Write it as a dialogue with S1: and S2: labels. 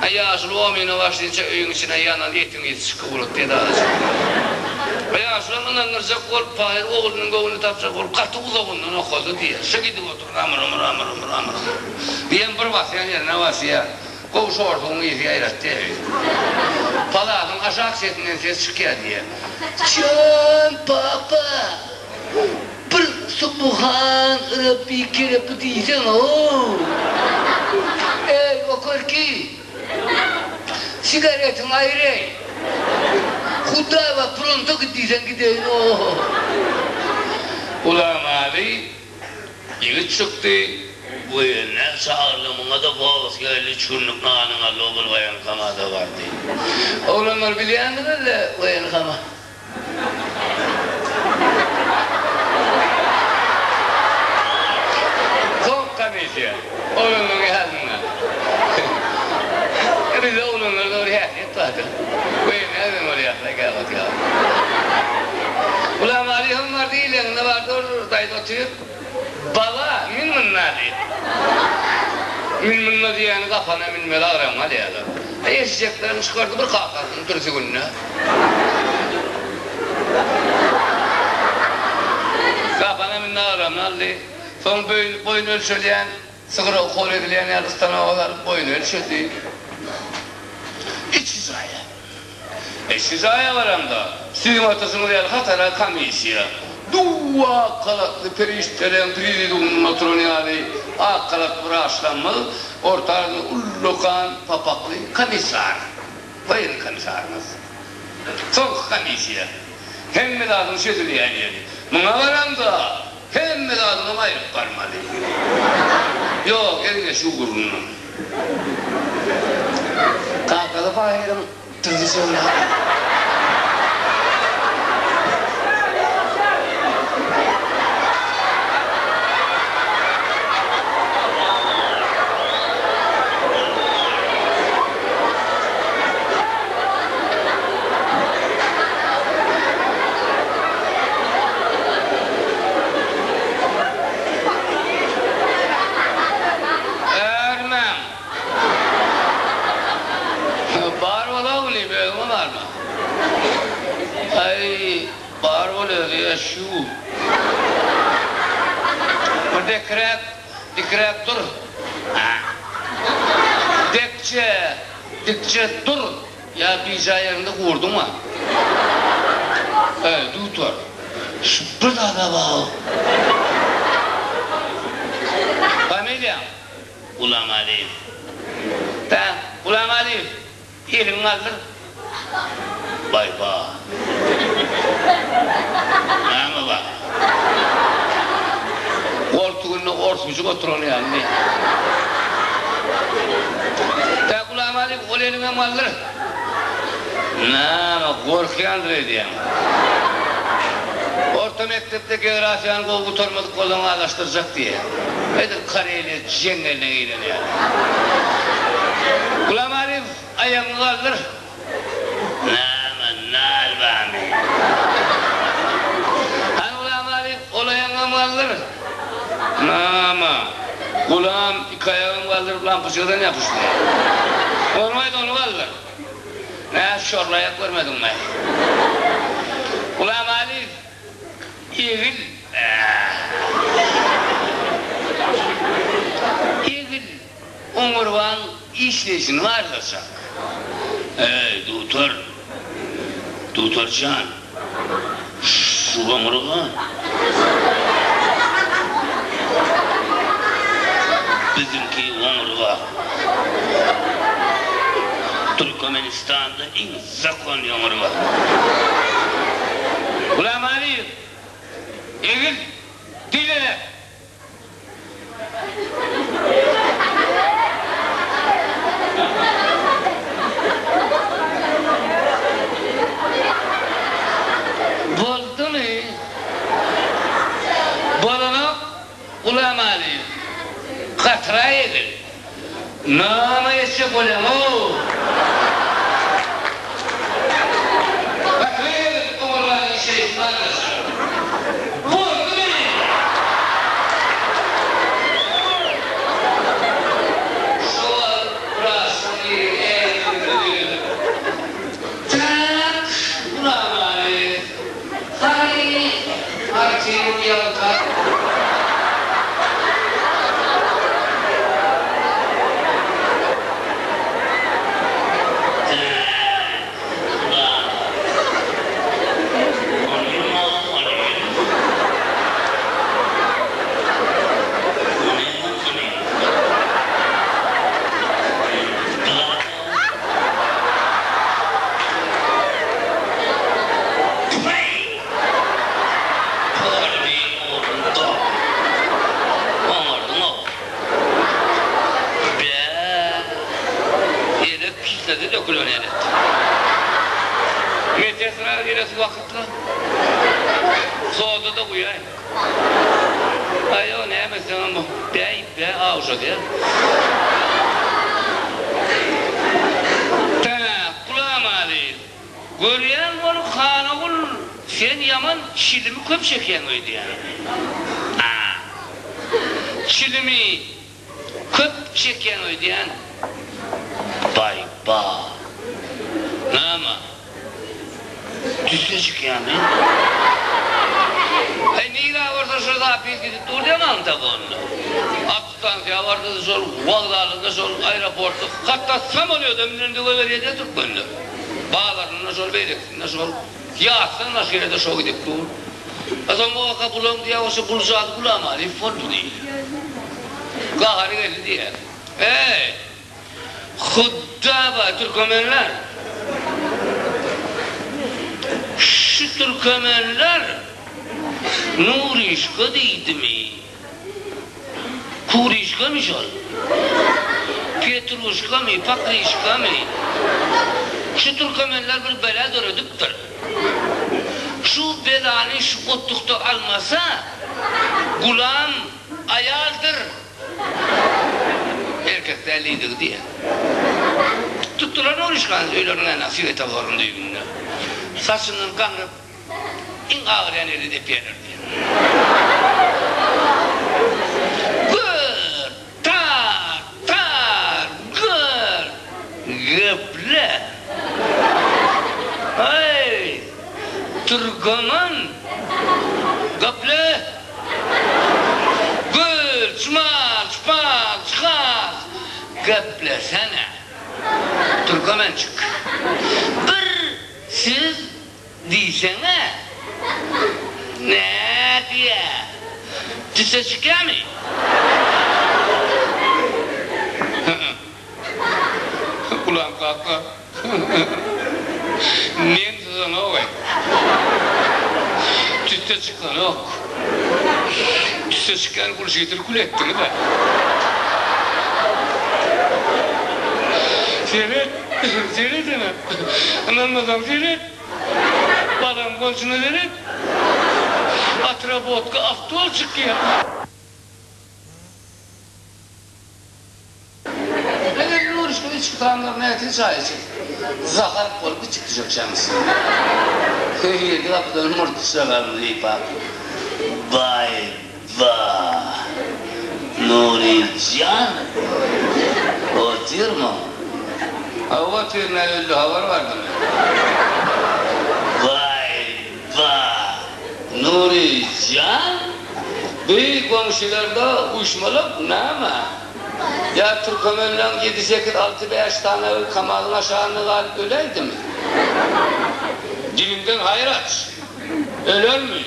S1: A ýaşuly omyna başlynça öýüň içine ýanan etiň ysy çykyp ugrady diýdi. A ýaşulam ynandyrjak bolup, pahyr oglunyň göwnüni tapjak bolup, gaty uzagyndan okady diýýär. Şo gidip oturan amyr-umyr, amyr-umyr, amyr-umyr diýen bir basýan ýerine basýar. Gowy şorsugyň ysy ýaýratdy öýi. Palasyň aşak çetinden ses çykýar diýýär. Jan papa! Bir Subhan Rabbi kerepi diýseň-ow! Eý, okarki! Sigaretiňi aýyr-eý! Hudaý-a pronta git diýseň gideýin-ow! Gulamaly ýigit çykdy. Bu ýerine çagyrdy, muňa-da gowusy geldi, üç günlük nanyň aldy, ol woýenkama-da bardy. Oglanlar bilýändiňiz-le woýenkama. Soň komissiýa oglanlaryň ýanynda. Bizde oglanlarda bir häsiýet bardyr. Weýnä bilen bolýarlar käwagt ýaly. Gulamali hem bardy, ileňinde bardy, ol daýza otyr. Baba, min munda diýip. Min munda diýýäni gapana münmeli agramyňy alýarlar. Eşeklerini çykardy bir kakasynyň dürsüginde. Gapana mündi agramyny aldy. Soň boýun ölçelýän, sygyra ukol edilýän ýaly stanoga salyp boýuny ölçedi. Içki jaýa. Içki jaýa baramda, siziň oturyşyňyz ýaly hatara komissiýa. Duw ak halatly perişdeleň prezidiumynda oturan ýaly ak halatly bir aşlamyz, orta arasynda ullakan papakly komissar. Woýennyý komissarymyz. Soňky komissiýa. Hemme zadyň çözülýän ýeri. Muňa baramda, hemme zadyňam aýryp barmaly. Ýok, eliňe şu ugrundan. Kakaly pahyryň dyzy şonda. Örmäň. Bar bol-ow inim, özüňe barma. Aý, bar bol özi, şu. Bir dekiräk, dikiräk dur. Dekje, dikje dur. Ýa bijaý ýeriňde gurduňmy? Eý, dutar, şu bir zada bag. Familiýaň? Gulamalyýew. Hä, Gulamalyýew, eliňi galdyr. Baý-ba. Näme bar? Goltugynda orsmujyk oturan ýaly. Tä Gulamaly, ol eliňem galdyr. Näme, gorkýandyr öýdýäň. Orta mekdepde geografiýany gowy gutarmadyk bolsaň azaşdyrjak diýýär. Edil Kareliýa jeňňeline giren ýaly. Gulamalyýew, aýagyňy galdyr. Näme, nal barmy? Hany Gulamaly, ol aýagyňam galdyr. Näme? Gulam iki aýagam galdyryp lampoçkadan ýapyşdy. Bolmaýdy, ony galdyr. Nä, şorly aýak görmediňmi? Gulamaly, egil. Egil. Oňurgaň işleýşini barlajak. Eý, dutar! Dutar jan! Şu oňurga. Biziňki oňurga. Türkmenistanda iň zakonnyý oňurga. Gulamalyýew, egil, dile! Boldumy? Bolanok, Gulamaly. Gatyraý egil. Name etjek bolýaň-ow? Gatyraý egil, oňurgany şeýdip barlaşar. Boldumy? Şo wagt wraçlaň biri. Tüssesi dökülen ýaly etdi. Metesra gelesi wakytla. Soda-da guýaý. Aý, o näme etseňem bu bäý, bä awşadýar. Tak, Gulamaly, görýän bolup Hanogul sen ýaman çilimi köp çekýäň öýdýän. A. Çilimi Köp çekýäň öýdýän. Baý-ba. Name? Tüsse çykýamy? Äý, nirä barsa şo zapis gidip dur diýen magnitofonda. Awtostansiýa barsa-da şol, wokzalda-da şol, aeroportda, hatda samolýoda münende goýberýär-de türkmenler. Bazarynda şol, beýlekisinde şol. Ýatdan başga ýerde şo gidip dur. A soň o waka bulaň diýýär, oşa buljady Gulamaliýew boldy diýýär. Gahary geldi diýýär. Eý! Huddaba türkemenler! Şu türkemenler Nuryşka diýdimi? Kurişkamy şol? Petruşkamy, pakrişkamy? Şu türkemenler bir bela döredipdir. Şu belany şu otlukda almasa, gulam aýaldyr, erkek däl diýdigi diýýär. Tutdular Nurişkany öýleriniň ýanynda swetoforyň düýbünde. Saçyndan gaňryp. Iň agyrýan ýeri depýärler diýýär. Gör, tar, tar, gör, geple. Aý, türkemen, geple. Gör, çmal, çpal, çhal, geplesene. Türkemençik. Bir siz Diýseňe, nädýä? Tüsse çykýamy? Ulan kaka, men syzanok-aý. Tüsse çykanok. Tüsse çykýan gulşitini kül etdiňiz-ä. Seret, seret ene. Ynanmasaň seret. Balam bolşuna seret. Otrabotka awtol çykýar. Eger Nurişka içki sanlar nätini çaý içip, zahar bolup içipdi şökşäň üstünde. Girdi gapydan murty şagaryny sypap, Baý-ba, Nury jan, otyrmyň? Hawa, otyryn, hä, öldi habar bardymy? Baý-ba, Nury jan, bi goňşylarda uýşmalyk näme? Ýa türkemenleň ýedi, sekiz, alty, bäş sanagy kamazyň aşagynda galyp öläýdimi? Diliňden haýyr aç! Ölermi?